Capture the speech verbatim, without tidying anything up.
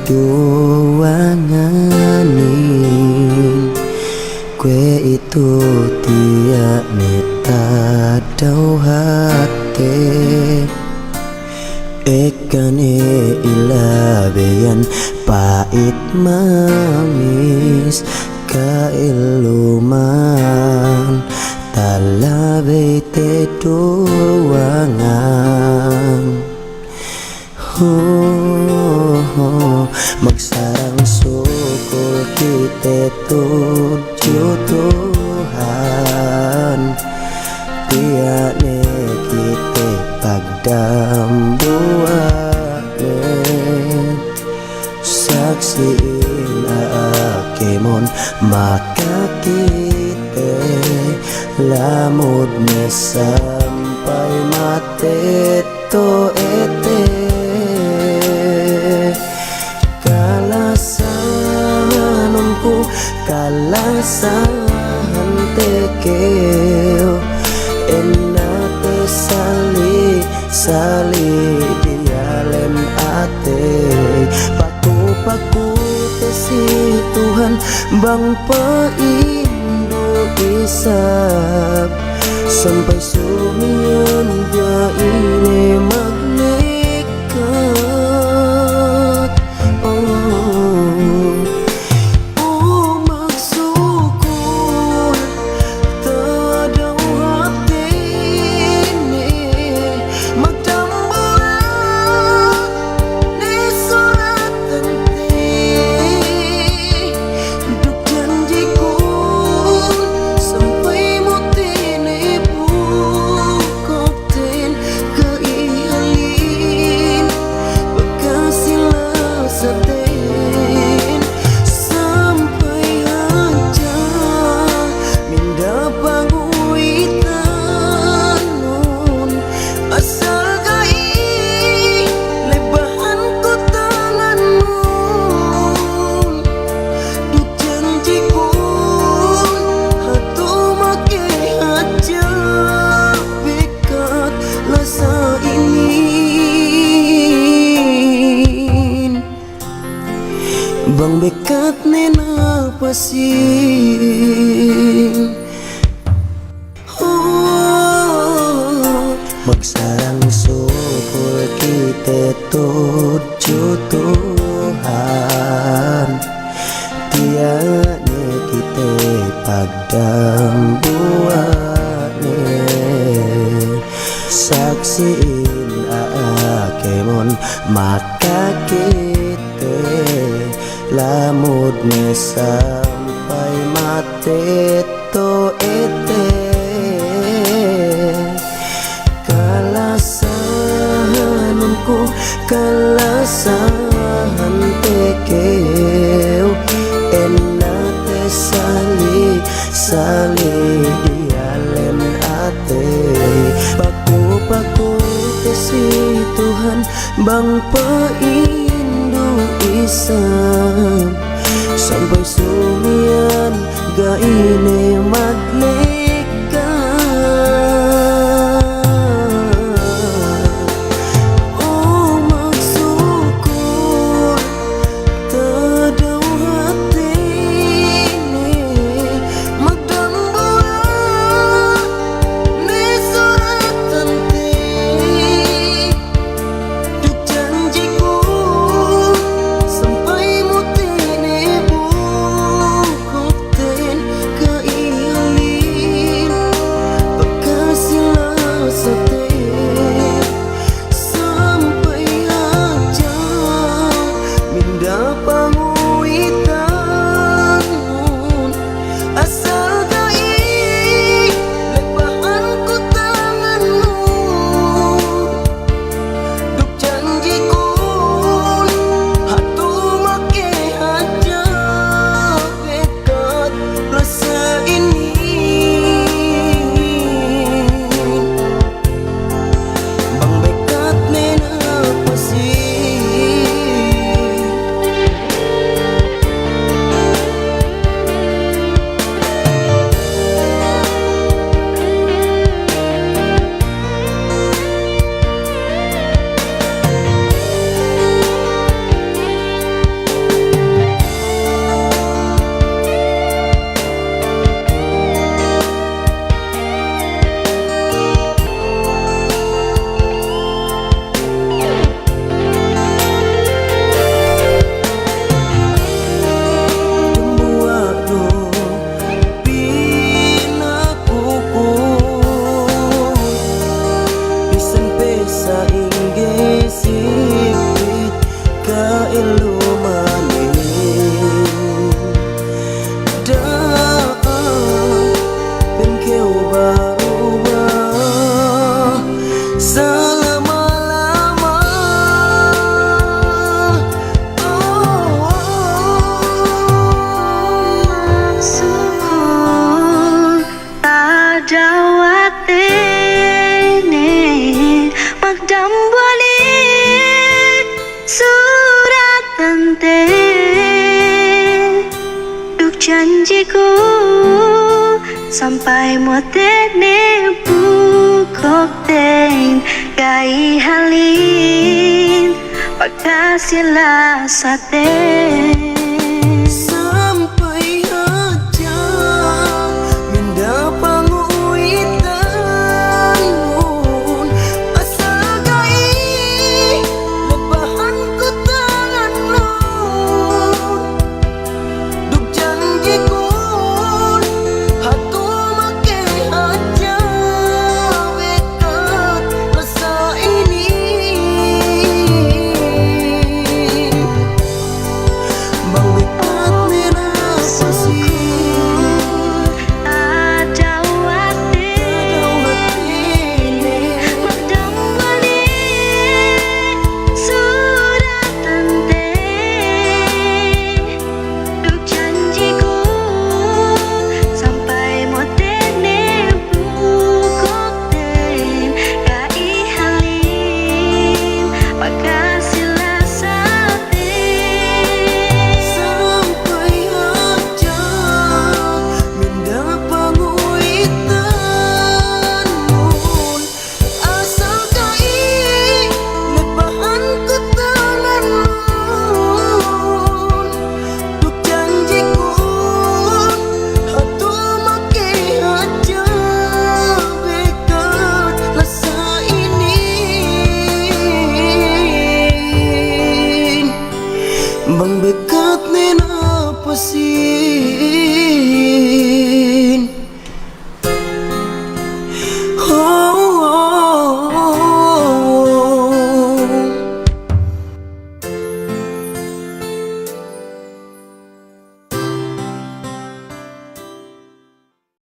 duwanganin, kuwe' itu tiya' ne tada'u hāti. Ekka ne ilabeyan pa'it manis ka'elluman, talabey te duwangan. Hu, hu, magsarang sukul kite tudju Tuhan, tiya' ne kite pagdambuwa' ne. Saksi'in a'a kēmon maka kite, lamud ne sampay matey to'ete. Kalasahanun ku, kalasahan te kew, ennate sali', sali' diyalem atey. Paku-paku te si Tuhan bang pa'indu isab, sampay sumiyan ga'i ne maglekat. Oh, oh, magsukul tada'u hātine, magdambuwa' ne suratante. Duk janjikun sampay mutine bukokten, ka'ihalin bakas ilasaten, sampay hadja minda panguwitanun. Asal ga'i lebahan ku tanganun, duk janjikun hatu makey hadja bekkat lasa inin. Bang bekkat ne napasin. Magsarang sukul kite tudju Tuhan, tiya' ne kite pagdambuwa' ne. Saksi'in a'a kēmon maka kite, lamud ne sampay matey to'ete. Kalasahanun ku, kalasahan te kew, ennate sali', sali' diyalem atey. Paku-paku te si Tuhan bang pa'indu isab, sampay sumiyan ga'i ne maglekat. O magsukul tada'u hātine, magdambuwa' ne suratante. Duk janjikun sampay mutine bukokten, ka'ihalin Ellu mane da'a pengkew baruba salama-lama. Oh, oh, oh. Sukul tadawat inin magdambuwa' ne suratante duk janjiku, sampay mote' ne bukukten ga'i halin pagkasi lasaten. Sampay hadja minda panguwitanun, asal ga'i labahanku tanganun duk janjikun, hatu makey hadja bekkat lasa inin. Bang bekkat ne na pasi. Sukul tadawat inin magdambuwa' ne suratante duk janjiku, sampay mote' ne bukukten ga'i halin pagkasi lasaten. Sampay hadja minda panguwitanun, asal ga'i labahanku tanganun duk janjikun, hatu makey hadja bekkat lasa inin. Bang bekkat ne na pasi.